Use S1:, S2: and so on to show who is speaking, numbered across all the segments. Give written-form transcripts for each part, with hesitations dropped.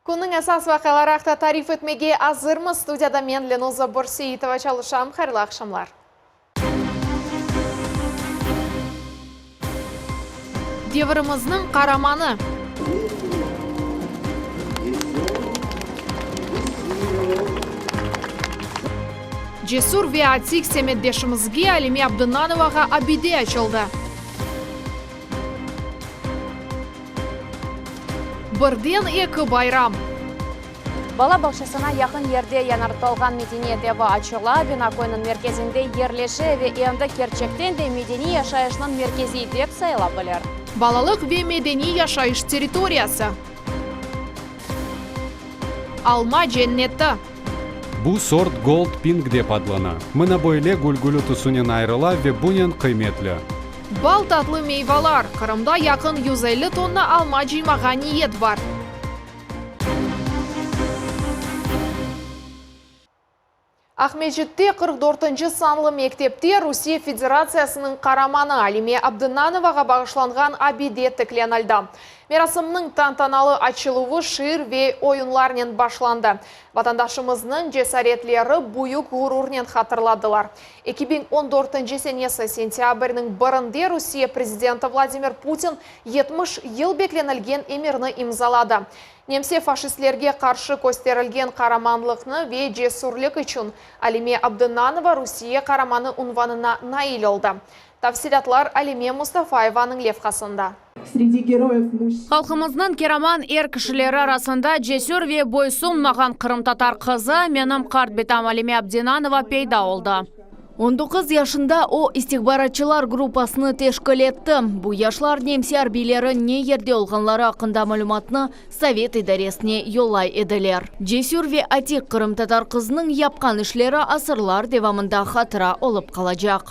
S1: Künniñ esas vaqiaları aqta tarif etmege azırmız. Studiyada men, Lenuza Börseitova, çalışam. Hayırlı aqşamlar. Devrimizniñ qaramanı. Cesür ve atik semetdeşimizge Alime Abdınanovağa abide açıldı. Birden eki bayram.
S2: Bala bağçasına yaqın yerde yañartılğan medeniyet evi açıla. Bina köyniñ merkezinde yerleşe ve endi kerçekten de medeniy yaşayışnıñ merkezi dep sayıla bilir.
S1: Balalıq ve medeniy yaşayış territoriyası. Alma cenneti.
S3: Bu sort Gold Pink dep adlana. Mına böyle gülgülü tüsünen ayrıla ve bunen qıymetli.
S1: Bal tatlı meyvalar, Qırımda yaqın 150 tonna alma cıymağa niyet bar. Aqmescitte 44-nci sanlı mektepte Rusiye Federatsiyasınıñ Qaramanı Alime Abdınanovağa bağışlanğan abide tiklenildi. Merasimniñ tantanalı açıluvı şiir ve oyunlarnen başlandı. Vatandaşımıznıñ cesaretleri büyük ğururnen hatırladılar. 2014-nci senesi sentâbrniñ birinde Rusiye prezidenti Vladimir Putin 70 yıl beklenilgen emirni imzaladı. Nemse faşistlerge qarşı kösterilgen qaramanlıqnı ve cesürlik içün Alime Abdınanova Rusiye Qaramanı unvanına nail oldı. Tafsilâtlar Alime Mustafayevanıñ levhasında.
S2: Halqımıznıñ keraman er kişileri arasında cesür ve boysunmağan qırımtatar qızı, menim qart bitam Alime Abdinanova peyda oldı.
S4: 19 yaşında o, istihbaratçılar gruppasını teşkil etti. Bu yaşlar nemse arbiyleri ne yerde olğanları aqqında malümatnı sovet idaresine yollay ediler. Cesür ve atik qırımtatar qızınıñ yapqan işleri asırlar devamında hatıra olıp qalacaq.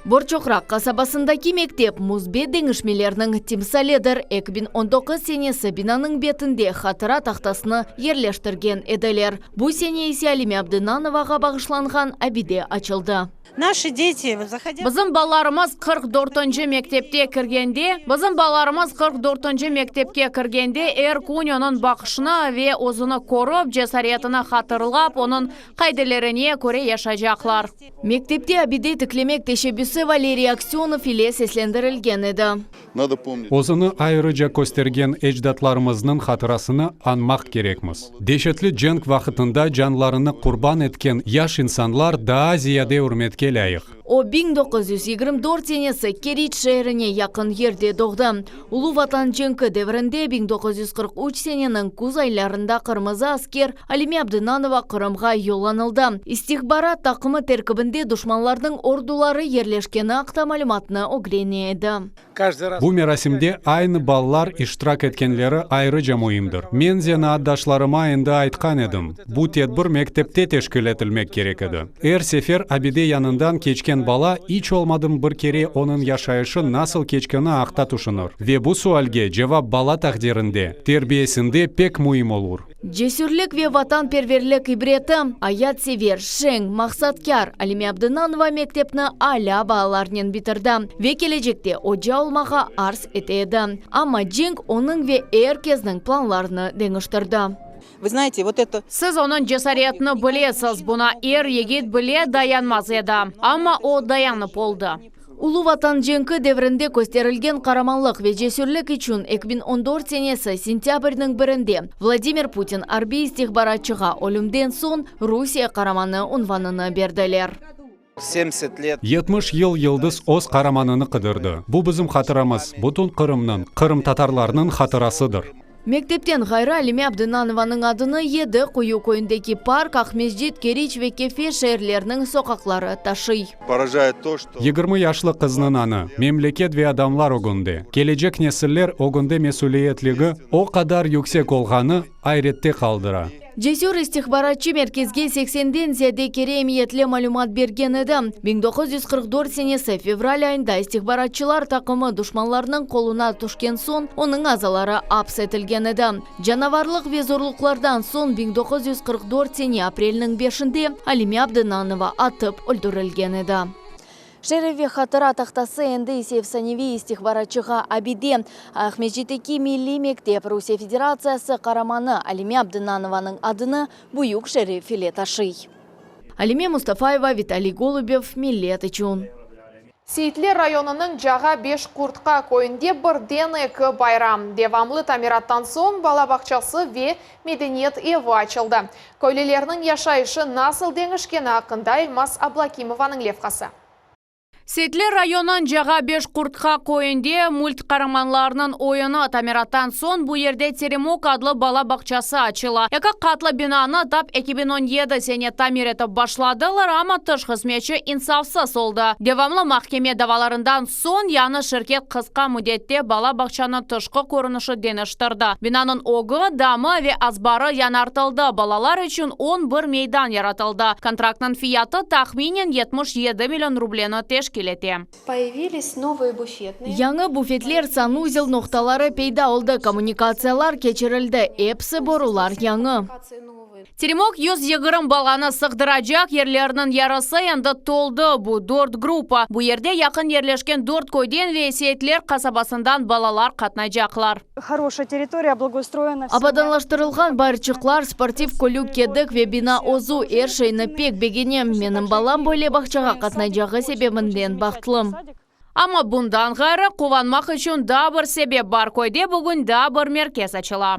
S4: Borçoqraq qasabasındaki mektep, müsbet deñişmelerniñ timsalidir. 2019 senesi binanıñ betinde hatıra tahtasını yerleştirgen ediler. Bu sene ise Alime Abdınanovağa bağışlanğan abide açıldı.
S5: Naşi deti, zahodya.
S2: Bizim balalarımız 44-nci mektepte kirgende, Bizim balalarımız 44-nci mektepke kirgende, er kün onıñ baqışını ve özüni körip, cesaretini hatırlap, onıñ qaidelerine köre yaşaycaqlar.
S4: Mektepte abide tiklemek teşebbüsi Valeriy Aksönov ile seslendirilgen edi.
S3: Özüni ayrıca köstergen ecdatlarımıznıñ hatırasını añmaq kerekmiz. Deşetli cenk vaqıtında canlarını qurban etken yaş insanlar daa ziyade ürmetke lâyıq.
S4: O, 1924 senesi Keriç şeerine yaqın yerde doğdı. Ulu Vatan cenki devrinde 1943 seneniñ küz aylarında qırmızı asker Alime Abdınanova Qırımğa yollanıldı. İstihbarat taqımı terkibinde duşmanlarnıñ orduları yerleşkeni aqta malümatnı ögrene edi.
S3: Bu merasimde aynı balalar iştirak etkenleri ayrıca müimdir. Men zenaatdaşlarıma endi aytqan edim, bu tedbir mektepte teşkil etilmek kerek edi. Er sefer abide yanından keçken bala iç olmadım bir kere onıñ yaşayışı nasıl keçkeni aqta tüşünir. Ve bu sualge cevap bala taqdirinde, terbiyesinde pek müim olur.
S4: Cesürlik ve vatanperverlik ibreti, ayatsever, şeñ, maqsatkâr Alime Abdınanova mektepni alâ baalarnen bitirdi ve kelecekte oca olmağa arz ete edi. Amma cenk onıñ ve er kesniñ planlarını deñiştirdi.
S5: Vı znayete, vot eto.
S2: Siz onıñ cesaretini bilesiz, buna er yigit bile dayanmaz edi, amma o dayanıp oldı.
S4: Ulu Vatan cenki devrinde kösterilgen qaramanlıq ve cesürlik içün 2014 senesi sentâbrniñ birinde Vladimir Putin arbiy istihbaratçığa ölümden soñ Rusiye Qaramanı unvanını berdiler.
S3: 70 yıl yıldız öz qaramanını qıdırdı. Bu bizim hatıramız, bütün Qırımnıñ, qırımtatarlarnıñ hatırasıdır.
S4: Mektepten ğayrı Alime Abdınanovanıñ adını Yedi Quyu köyündeki park, Aqmescit, Keriç ve Kefe şeerleriniñ soqaqları taşıy.
S3: 20 yaşlı qıznıñ añı, memleket ve adamlar ögünde, kelecek nesiller ögünde mesüliyetligi o qadar yüksek olğanı ayrette qaldıra.
S4: Cesür istihbaratçı merkezge seksenden ziyade kere emiyetli malümat bergen edi. 1944 senesi fevral ayında istihbaratçılar taqımı duşmanlarnıñ qoluna tüşken soñ, onıñ azaları aps etilgen edi. Canavarlıq ve zorluqlardan soñ 1944 sene aprelniñ beşinde Alime Abdınanova atıp öldürilgen edi. Şeref ve hatıra tahtası endi ise efsaneviy istihbaratçığa abide. Aqmescitteki milliy mektep Rusiye Federatsiyası Qaramanı Alime Abdınanovanıñ adını büyük şeref ile taşıy. Alime Mustafayeva, Vitaliy Golubev, Millet içün.
S1: Seyitler rayonınıñ Cağa Beş Qurtqa köyünde birden eki bayram, devamlı tamirattan soñ bala bağçası ve medeniyet evi açıldı. Köylülerniñ yaşayışı nasıl deñişkeni aqqında Elmaz Ablâkimovanıñ levhası.
S2: Seyitler rayonınıñ Cağa Beş Qurtqa köyünde mult qaramanlarınıñ oyunı tamirattan soñ bu yerde Teremok adlı bala bağçası açıla. Eki qatlı binanı tap 2017 sene tamir etip başladılar, amma tış hızmetçi insafsız oldı. Devamlı mahkeme davalarından soñ yañı şirket qısqa müddette bala bağçanıñ tışqı körünişi deñiştirdi. Binanıñ ögü, damı ve azbarı yañartıldı, balalar içün 11 meydan yaratıldı. Kontraktnıñ fiyatı tahminen 77 million rubleni teşkil ete.
S6: Появились новые буфетные.
S4: Yañı bufetler, sanuzel noqtaları peyda oldı, kommunikatsiyalar keçirildi, episi borular yañı.
S2: Teremok 120 balanı sığdıracaq yerlerniñ yarısı endi toldı. Bu dört gruppa. Bu yerde yaqın yerleşken dört köyden ve Seyitler qasabasından balalar qatnaycaqlar.
S6: Хорошая территория, благоустроена. всё.
S4: Abadanlaştırılğan bayırçıqlar, sportiv kölük kedik ve bina özü er şeyni pek begenem. Menim balam böyle bağçağa qatnaycağı sebebinden bahtlım.
S2: Amma bundan ğayrı quvanmaq içün daa bir sebep bar. Köyde bugün daa bir merkez açıla.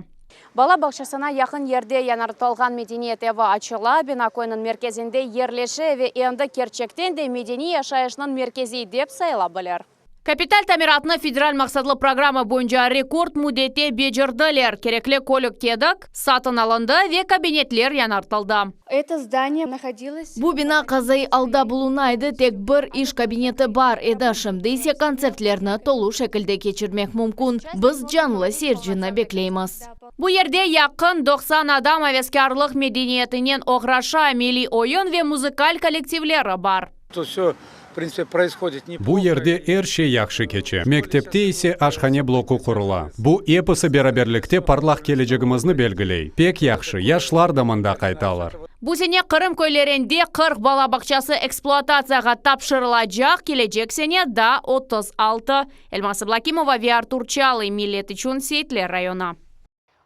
S2: Bala bağçasına yaqın yerde yañartılğan medeniyet evi açıla. Bina köyniñ merkezinde yerleşe ve endi kerçekten de medeniy yaşayışnıñ merkezi dep sayıla bilir. Kapital tamiratnı federal maqsatlı programma boyunca rekord müddette becerdiler. Kerekli kölük kedik, satın alındı ve kabinetler yañartıldı.
S6: Это здание находилось...
S4: Bu bina qazaiy alda buluna edi, tek bir iş kabineti bar edi. Şimdi ise kontsertlerni tolu şekilde keçirmek mümkün. Biz canlı seyircini bekleymiz.
S2: Bu yerde yaqın 90 adam aveskârlıq medeniyetinen oğraşa, milliy oyun ve muzıkal kollektivleri bar.
S7: Тут все, в принципе, происходит неплохо.
S3: Bu yerde er şey yahşı keçe. Mektepte ise aşhane bloku qurula. Bu episi beraberlikte parlaq kelecegimizni belgiley. Pek yahşı, yaşlar da mında qaytalar.
S2: Bu sene Qırım köylerinde 40 bala bağçası ekspluatatsiyağa tapşırılacaq, kelecek sene daa 36. Elmaz Ablâkimova ve Artur Çalıy Millet içün Seyitler rayonı.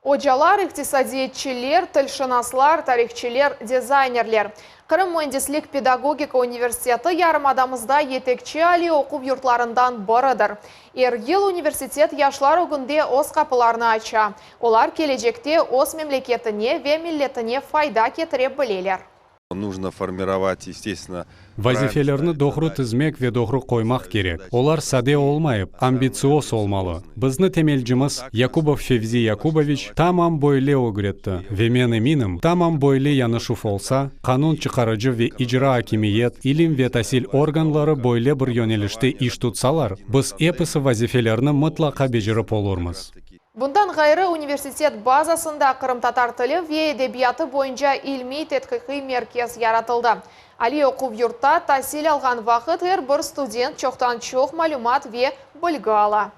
S1: Ocalar, iqtisadiyatçılar, tilşınaslar, tarihçılar, dizaynerler. Qırım müendislik pedagogika universiteti yarımadamızda yetekçi aliy oquv yurtlarından biridir. Er yıl universitet yaşlar ögünde öz qapılarını aça. Olar kelecekte öz memleketine ve milletine fayda ketire bileler.
S8: Нужно формировать, естественно,
S3: Vazifelerni doğru tizmek ve doğru qoymaq kerek. Olar sade olmayıp, ambitsioz olmalı. Bizni temelcimiz Yakubov Fevzi Yakuboviç tamam böyle ögretti. Ve men eminim, tamam böyle yanaşuv olsa, qanun çıqarıcı ve icra akimiyet, ilim ve tasil organları böyle bir yönelişte iş tutsalar, biz episi vazifelerni mıtlaqa becerip olurmız.
S1: Bundan ğayrı universitet bazasında qırımtatar tili ve edebiyatı boyunca ilmiy tedqiqiy merkez yaratıldı. Aliy oquv yurtta tasil alğan vaqıt er bir student çoqtan çoq malümat ve bilgi ala.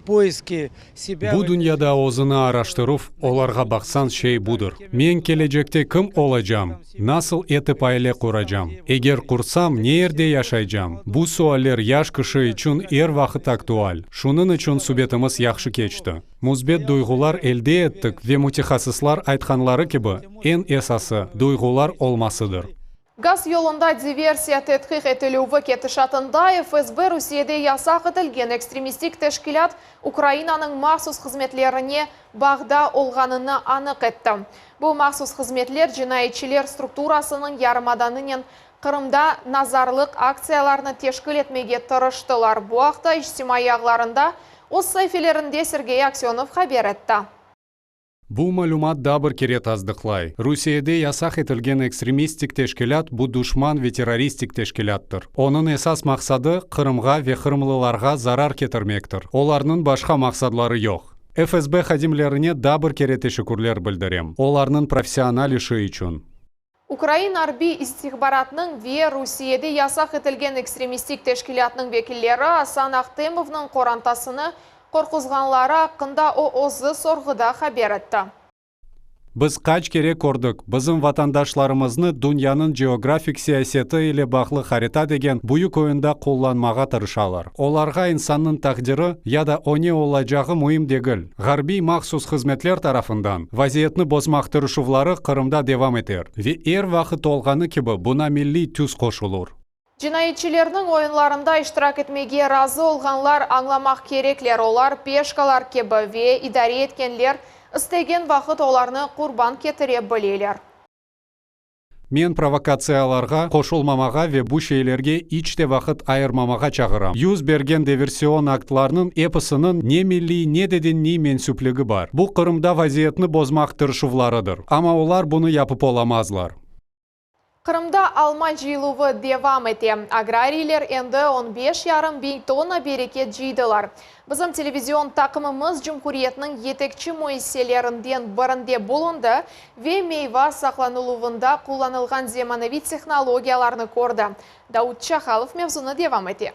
S7: Поиски себя...
S3: Bu dünyada özüni araştıruv, olarğa baqsañ şey budır. Men kelecekte kim olacam? Nasıl etip aile quracam? Eger qursam, ne yerde yaşaycam? Bu sualler yaş kişi içün er vaqıt aktual. Şunıñ içün subetimiz yahşı keçti. Müsbet duyğular elde ettik ve mütehassıslar aytqanları kibi, eñ esası duyğular olmasıdır.
S1: Gaz yolunda diversiya tedqiq etilüvi ketişatında FSB Rusiyede yasaq etilgen ekstremistik teşkilât Ukrainanıñ mahsus hızmetlerine bağda olğanını anıq etti. Bu mahsus hızmetler cinayetçiler strukturasınıñ yarımadanınen Qırımda narazılıq aktsiyalarını teşkil etmege tırıştılar. Bu aqta içtimaiy ağlarında öz saifelerinde Sergey Aksenov haber etti.
S3: Bu malümat daa bir kere tasdıqlay. Rusiyede yasaq etilgen ekstremistik teşkilât bu duşman ve terroristik teşkilâttır. Onıñ esas maqsadı Qırımğa ve qırımlılarğa zarar ketirmektir. Olarnıñ başqa maqsadları yoq. FSB hadimlerine daa bir kere teşekkürler bildirem. Olarnıñ professional işi içün.
S1: Ukrain arbiy istihbaratınıñ ve Rusiyede yasaq etilgen ekstremistik teşkilâtnıñ vekilleri Asan Ahtemovnıñ qorantasını qorquzğanları aqqında o özü sorğuda haber etti.
S3: Biz qaç kere kördik, bizim vatandaşlarımıznı dünyanıñ geografik siyaseti ile bağlı harita degen büyük oyunda qullanmağa tırışalar. Olarğa insannıñ taqdiri ya da o ne olacağı müim degil. Ğarbiy mahsus hızmetler tarafından vaziyetni bozmaq tırışuvları Qırımda devam eter ve er vaqıt olğanı kibi buña milliy tüs qoşulur.
S1: Cinayetçilerniñ oyunlarında iştirak etmege razı olğanlar añlamaq kerekler, olar peşkalar kibi ve idare etkenler istegen vaqıt olarnı qurban ketire bileler.
S3: Men provokatsiyalarğa qoşulmamağa ve bu şeylerge iç te vaqıt ayırmamağa çağıram. 100 bergen diversion aktlarnıñ episiniñ ne milliy, ne de diniy mensüpligi bar. Bu Qırımda vaziyetni bozmaq tırışuvlarıdır. Amma olar bunı yapıp olamazlar.
S1: Qırımda alma cıyıluvı devam ete. Agrariyler endi 15,5 biñ tonna bereket cıydılar. Bizim televizion taqımımız Cumhuriyetniñ yetekçi müessiselerinden birinde bulundı ve meyva saqlanıluvında qullanılğan zemaneviy tehnologiyalarnı kördi. Davut Çahalov mevzunı devam ete.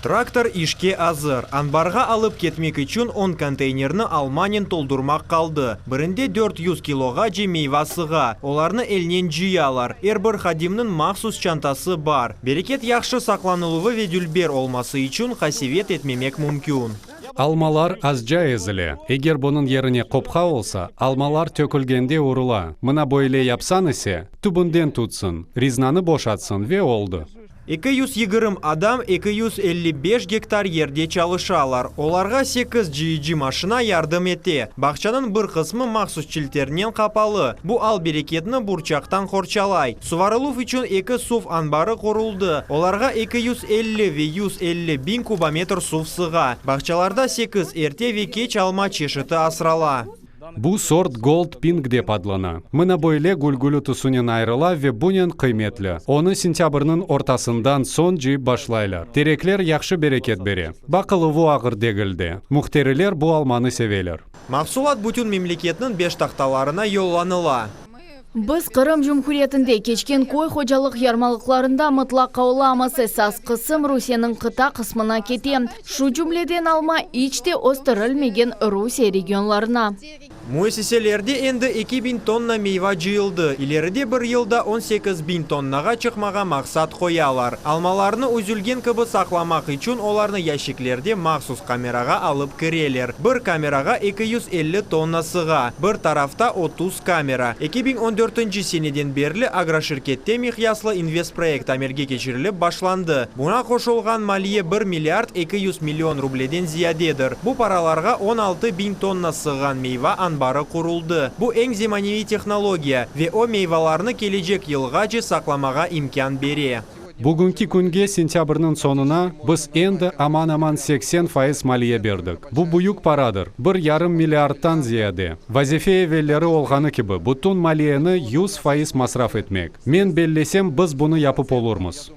S9: Traktor işke azır. Anbarğa alıp ketmek içün 10 konteynerni almanen toldurmaq qaldı. Birinde 400 kiloğace meyva sığa. Olarnı elnen cıyalar. Er bir hadimniñ mahsus çantası bar. Bereket yahşı saqlanıluvı ve dülber olması içün qasevet etmemek mümkün.
S3: Almalar azca ezile. Eger bunıñ yerine qopqa olsa, almalar tökülgende urula. Mına böyle yapsañ ise, tübünden tutsın, riznanı boşatsın ve oldı.
S9: 220 adam 255 gektar yerde çalışalar. Olarğa 8 cıyıcı maşina yardım ete. Bağçanıñ bir qısmı mahsus çilternen qapalı. Bu al bereketni burçaqtan qorçalay. Suvarıluv içün eki suv anbarı quruldı. Olarğa 250 ve 150 biñ kubometr suv sığa. Bağçalarda 8 erte ve keç alma çeşiti asrala.
S3: Bu sort Gold Pink dep adlana. Mına böyle gülgülü tüsünen ayrıla ve bunen qıymetli. Onı sentâbrniñ ortasından soñ cıyıp başlaylar. Terekler yahşı bereket bere. Baqıluvı ağır degil de. Müşteriler bu almanı seveler.
S9: Mahsulat bütün memleketniñ beştahtalarına yollanıla.
S4: Biz Qırım Cumhuriyetinde keçken köy hocalıq yarmalıqlarında mıtlaqa olamız. Esas qısım Rusiyeniñ qıta qısmına kete. Şu cümleden alma iç te östürilmegen Rusiye regionlarına.
S9: Müessiselerde endi 2000 tonna meyva cıyıldı. İleride bir yılda 18 biñ tonnağa çıqmağa maqsat qoyalar. Almalarnı üzülgen kibi saqlamaq içün olarnı yaşiklerde mahsus kamerağa alıp kireler. Bir kamerağa 250 tonna sığa. Bir tarafta 30 kamera. 2014 seneden berli agroşirkette miqyaslı investproyekt amelge keçirilip başlandı. Buña qoşulğan maliye 1 milliard 200 million rubleden ziyadedir. Bu paralarğa 16 biñ tonna sığğan meyva anbarı quruldı. Bu eñ zemaneviy tehnologiya ve o meyvalarnı kelecek yılğace saqlamağa imkân bere.
S3: Bugünki künge sentâbrniñ soñuna biz endi aman-aman 80% maliye berdik. Bu büyük paradır. 1,5 milliardtan ziyade. Vazife evelleri olğanı kibi bütün maliyeni 100% masraf etmek. Men bellesem biz bunı yapıp olurmız.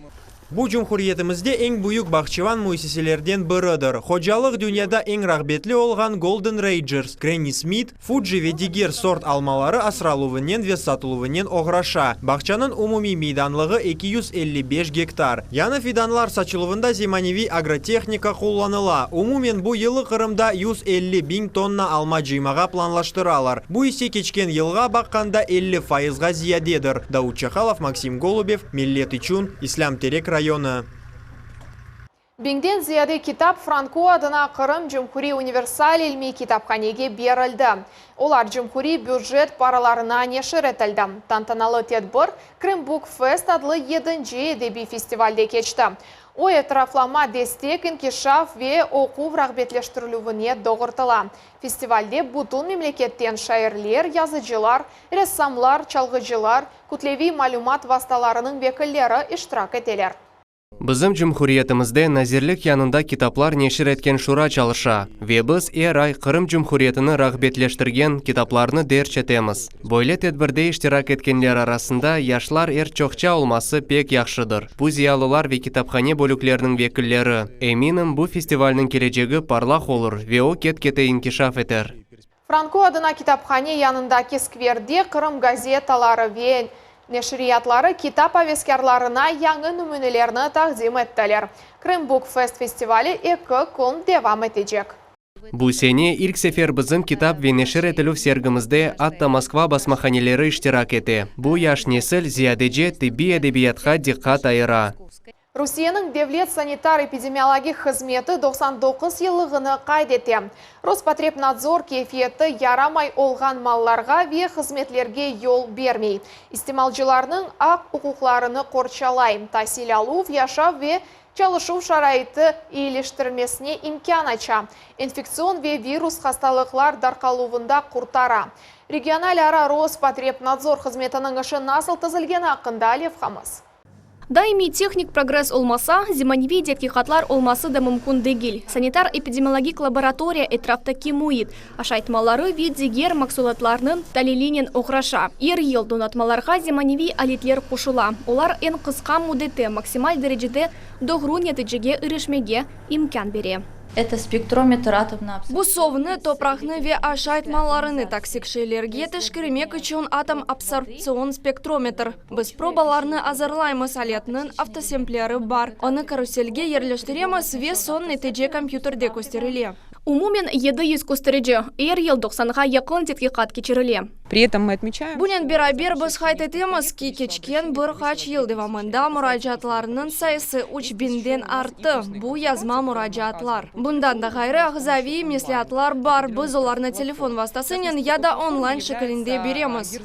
S9: Bu cumhuriyetimizde eñ büyük bağçavan müessiselerden biridir. Hocalıq dünyada eñ rağbetli olğan Golden Rangers, Granny Smith, Fuji ve diger sort almaları asraluvınen ve satıluvınen oğraşa. Bağçanıñ umumiy meydanlığı 255 gektar. Yañı fidanlar saçıluvında zemaneviy agrotehnika qullanıla. Umumen bu yılı Qırımda 150 biñ tonna alma cıymağa planlaştıralar. Bu ise keçken yılğa baqqanda 50 fayızğa ziyadedir. Davut Çahalov, Maksim Golubev, Millet içün, İslâm Terek rayonı.
S1: Biñden ziyade kitap Franko adına Qırım Cumhuriy Universal ilmiy kitaphanege berildi. Olar Cumhuriy bücet paralarına neşir etildi. Tantanalı tedbir Krım Book Fest adlı 7. edebiy festivalde keçti. O etraflama destek, inkişaf ve oquv rağbetleştirilüvine doğrultıla. Festivalde bütün memleketten şairler, yazıcılar, ressamlar, çalğıcılar, kütleviy malümat vastalarınıñ vekilleri iştirak eteler.
S10: Bizim cumhuriyetimizde nazirlik yanında kitaplar neşir etken şura çalışa ve biz er ay Qırım Cumhuriyetini rağbetleştirgen kitaplarnı derc etemiz. Böyle tedbirde iştirak etkenler arasında yaşlar er çoqça olması pek yahşıdır. Bu ziyalılar ve kitaphane bölükleriniñ vekilleri. Eminim, bu festivalniñ kelecegi parlaq olur ve o ket-kete inkişaf eter.
S1: Franko adına kitaphane yanındaki skverde Qırım gazetaları ve neşriyatları kitap aveskârlarına yañı nümünelerni taqdim ettiler. Krım Book Fest festivali eki kün devam etecek.
S10: Bu sene ilk sefer bizim kitap ve neşir etilüv sergimizde atta Moskva basmahaneleri iştirak ete. Bu yaş nesil ziyadece tıbbiy edebiyatqa diqqat ayıra.
S1: Rusiyeniñ Devlet sanitar-epidemiologik hızmeti 99 yıllığını qayd ete. Rospotrebnadzor keyfiyeti yaramay olğan mallarğa ve hızmetlerge yol bermey. İstimalcılarnıñ aq-uquqlarını qorçalay, tasil aluv, yaşav ve çalışuv şaraiti eyileştirilmesine imkân aça, infektsion ve virus hastalıqlar darqaluvında qurtara. Regional ara Rospotrebnadzor hızmetiniñ işi nasıl tizilgeni aqqında levhamız.
S11: Daimiy tehnik progress olmasa, zemaneviy tedqiqatlar olması da mümkün degil. Sanitar-epidemiologik laboratoriya etraftaki müit, aşayt malları ve diger mahsulatlarnıñ talilinen oğraşa. Er yıl donatmalarğa zemaneviy aletler qoşula. Olar eñ qısqa müddette maksimal derecede doğru neticege irişmege imkân bere.
S12: Это спектрометр атомно
S13: Bu suvnı, topraqnı ve aşayt mallarını toksik şeylerge teşkermek içün atom absorbtsion spektrometr. Biz probalarnı azırlaymız, aletniñ avtosempleri bar. Onı karuselge yerleştiremiz ve soñ netice kompyuterde kösterile.
S11: Umumen 700 kösterici, er yıl 90-ğa yaqın tedqiqat keçirile.
S14: При этом мы отмечаем...
S13: Bunen beraber biz qayd etemiz ki, keçken bir qaç yıl devamında muracaatlarnıñ sayısı 3000-den arttı. Bu yazma muracaatlar. Bundan da ğayrı ağzaviy mesleatlar bar. Biz olarnı telefon vastasınen ya da online şekilinde beremiz.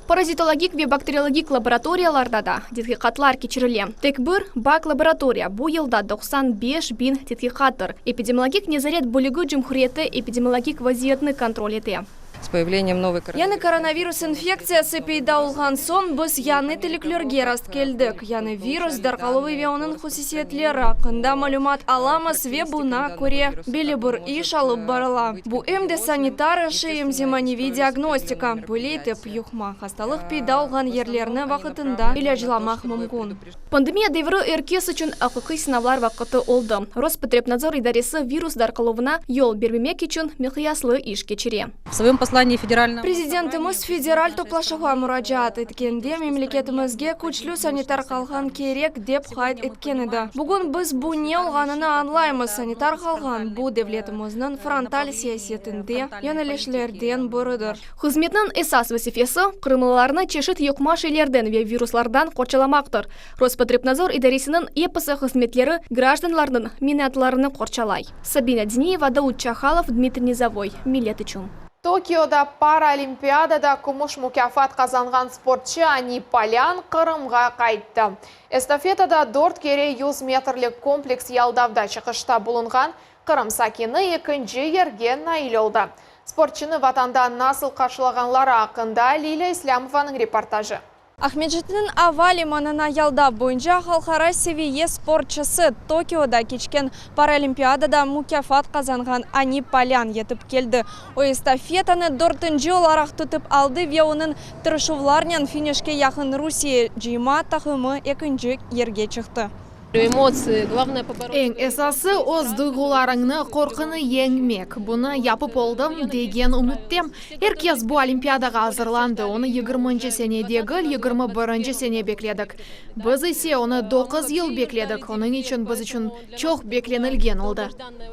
S11: Parazitologik ve bakteriologik laboratoriyalarda da tedqiqatlar keçirile. Tek bir bak-laboratoriya bu yılda 95 biñ tedqiqattır. Epidemiologik nezaret bölügi cumhuriyette epidemiologik vaziyetni kontrol ete.
S14: С появлением новой
S13: Yañı koronavirus infektsiyası peyda olğan soñ biz yañı telükelerge rastkeldik. Yañı virus darqaluvı ve onıñ hususiyetleri aqqında malümat alamız ve buña köre belli bir iş alıp barıla. Bu em de sanitar işi, em zemaneviy diagnostika. Böyle etip yuqma hastalıq peyda olğan yerlerni vaqtında ilâclamaq mümkün.
S11: Pandemiya devri er kes içün aqiqiy sınavlar vaqtı oldı. Rospotrebnadzor idaresi virus darqaluvına yol bermemek içün miqyaslı iş keçire.
S14: В своем послании федеральному
S13: Prezidentimiz federal toplaşuvğa muracaat etkende memleketimizge küçlü sanitar qalqan kerek dep qayd etken edi. Bugün biz bu ne olğanını añlaymız. Sanitar qalqan bu devletimizniñ frontal siyasetinde yönelişlerden biridir.
S11: Hızmetniñ esas vazifesi qırımlılarnı çeşit yuqma şeylerden ve viruslardan qorçalamaqtır. Rospotrebnadzor idaresiniñ episi hızmetleri grajdanlarnıñ menfaatlarını qorçalay. Sabina Diniyeva, Daud Çahalov, Dmitriy Nizovoy. Millet içün.
S1: Tokioda Paralimpiadada kümüş mukâfat qazanğan sportçı Ani Polyan Qırımğa qayttı. Estafetada 4 kere 100 metrlik kompleks yaldavda çıqışta bulunğan Qırım sakini ekinci yerge nail oldı. Sportçunı vatanda nasıl qarşılağanları aqqında Lilâ İslâmovanıñ reportajı.
S13: Aqmescitniñ ava limanına yaldav boyunca halqara seviye sportçısı Tokioda keçken Paralimpiadada mukâfat qazanğan Ani Polyan yetip keldi. O estafetanı dörtünci olaraq tutıp aldı ve onıñ tırışuvlarnen finişke yaqın Rusiye cıyma taqımı ekinci yerge çıqtı.
S15: Эмоции, главное побороть.
S1: Eñ esası öz duyğularıñnı, qorqunı yeñmek. Bunı yapıp oldım degen ümüttem. Er kes bu olimpiadağa azırlandı. Onı 20-nci sene degil, 21-nci sene bekledik. Biz ise onı 9 yıl bekledik. Onıñ içün biz içün çoq beklenilgen oldı.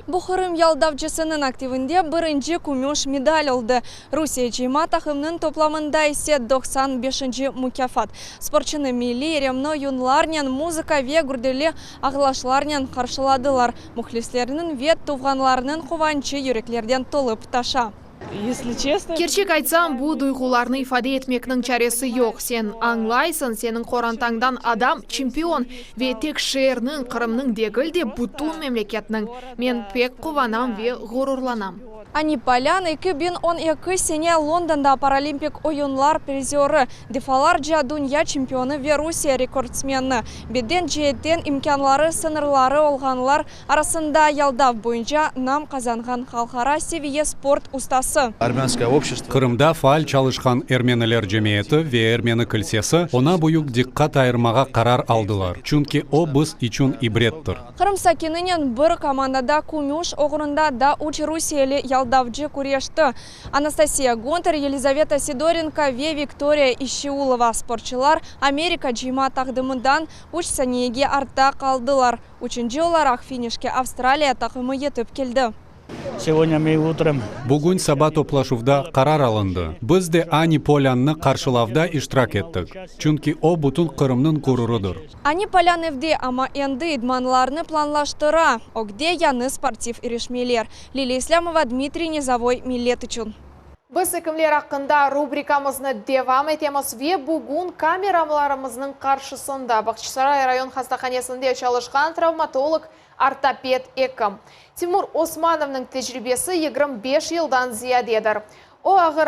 S13: Bu Qırım yaldavcısınıñ aktivinde birinci kümüş medal oldı. Rusiye cıyma taqımınıñ toplamında ise 95-nci mukâfat. Sportçunı milliy remli oyunlarnen, muzıka ve gürdeli alğışlarnen qarşıladılar. Mühlislerniñ ve tuvğanlarınıñ quvançı yüreklerden tolıp taşa.
S15: Если честно,
S1: Kerçek aytsam, bu duyğularnı ifade etmekniñ çaresi yoq. Sen añlaysıñ, seniñ qorantañdan adam çempion ve tek şeerniñ, Qırımnıñ degil de bütün memleketniñ. Men pek quvanam ve ğururlanam.
S13: Ani Polyan 2012 sene Londonda Paralimpik oyunlar prizörı, defalarca dünya çempionı ve Rusiye rekordsmeni. Beden ceetten imkânları sıñırları olğanlar arasında yaldav boyunca nam qazanğan halqara seviye sport ustası.
S16: Армянское общество.
S3: Qırımda faal çalışqan ermeniler cemiyeti ve ermeni kilsesi oña büyük diqqat ayırmağa qarar aldılar. Çünki o biz içün ibrettir.
S13: Qırım sakininen bir komandada kümüş oğrunda daa üç rusiyeli yaldavcı küreşti. Anastasiya Gontar, Yelizaveta Sidorenko ve Viktoriya İşiulova sportçılar Amerika cıyma taqımından 3 saniyege artta qaldılar. Üçünci olaraq finişke Avstraliya taqımı yetip keldi.
S16: Segodnâ mı utrом.
S3: Bugün saba toplaşuvda qarar alındı. Biz de Ani Polânnı qarşılavda iştirak ettik, çünki o bütün Qırımnıñ gururıdır.
S13: Ani Polân evde, amma endi idmanlarnı planlaştıra. Ögde yañı sportiv irişmeler. Liliya İslâmova, Dmitriy Nizovoy, Millet içün.
S1: Biz ekimler aqqında rubrikamıznı devam etemiz ve bugün kameramlarımıznıñ qarşısında Bağçasaray rayon hastahanesinde çalışqan travmatolog Ortoped ekim. Timur Osmanovnıñ tecribesi 25 yıldan ziyadedir. O, ağır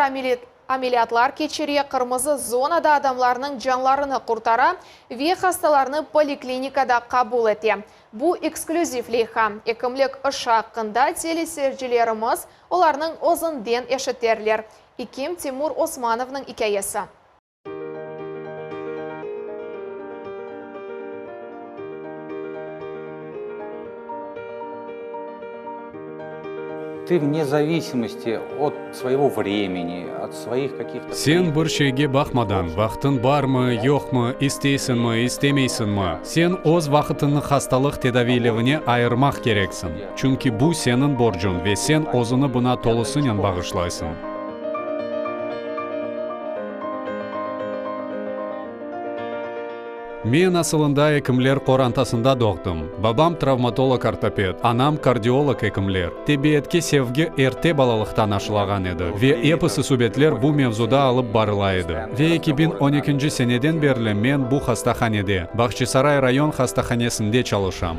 S1: ameliyatlar keçire, qırmızı zonada adamlarnıñ canlarını qurtara ve hastalarnı poliklinikada qabul ete. Bu eksklüziv leyha. Ekimlik işi aqqında teleseyircilerimiz olarnıñ özünden eşiterler. Ekim Timur Osmanovnıñ ikâyesi.
S17: Ты вне зависимости от своего времени, от своих каких-то...
S3: Sen bir şeyge baqmadan, vaqtıñ barmı, yoqmı, isteysiñmi, istemeysiñmi, sen öz vaqıtıñnı hastalıq tedaviylevine ayırmaq kereksiñ, çünki bu seniñ borcuñ ve sen özüni buna tolusınen bağışlaysıñ. Men asılında ekimler qorantasında doğdım. Babam travmatolog-ortoped, anam kardiolog-ekimler. Tebiyetke sevgi erte balalıqtan aşılağan edi ve episi subetler bu mevzuda alıp barıla edi. Ve 2012 seneden berli men bu hastahanede, Bahçisaray rayon hastahanesinde çalışam.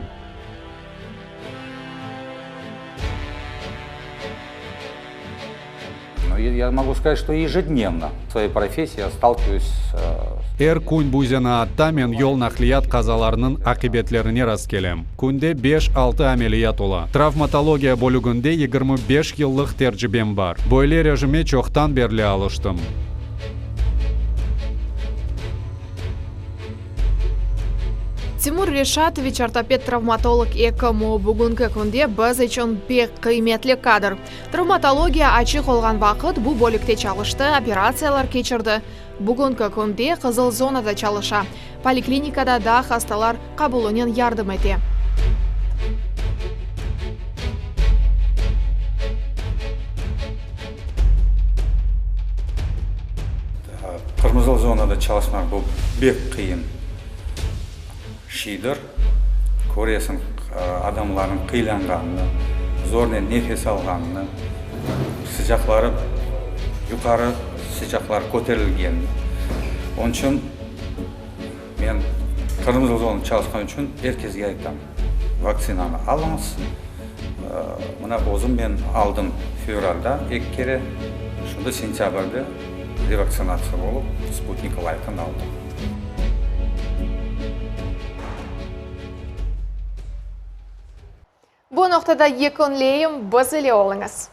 S17: Ya mogu skazat, çto ejidnevno v svoey professii ya stalkivayus s.
S3: Er kün bu zenaatta men yol naqliyat qazalarınıñ aqibetlerine rastkelem. Künde beş-altı ameliyat ola. Travmatologiya bölüginde 25 yıllıq tercibem bar. Böyle rejime çoqtan berli alıştım.
S1: Timur Reşatoviç, ortoped-travmatolog ekim. O, bugünki künde biz içün pek qıymetli kadr. Travmatologiya açıq olğan vaqıt bu bölükte çalıştı, operatsiyalar keçirdi. Bugünki künde qızıl zonada çalışa, poliklinikada da hastalar qabulınen yardım ete.
S17: Qırmızı zonada çalışmaq bu bek qıyın şeydir. Köresiñ adamlarnıñ qıylanğanını, zornen nefes alğanını, sıcaqları yuqarı sıcaqlar köterilgenini. Onıñ içün men qırmızı zonada çalışqan içün er kesge aytam, vaktsinanı alıñız. Mına özüm men aldım fevralda eki kere, şimdi sentâbrde revaksinatsiya olıp, Sputnik Laytın aldım.
S1: Bu noqtada yekünleyim, biz ile oluñız.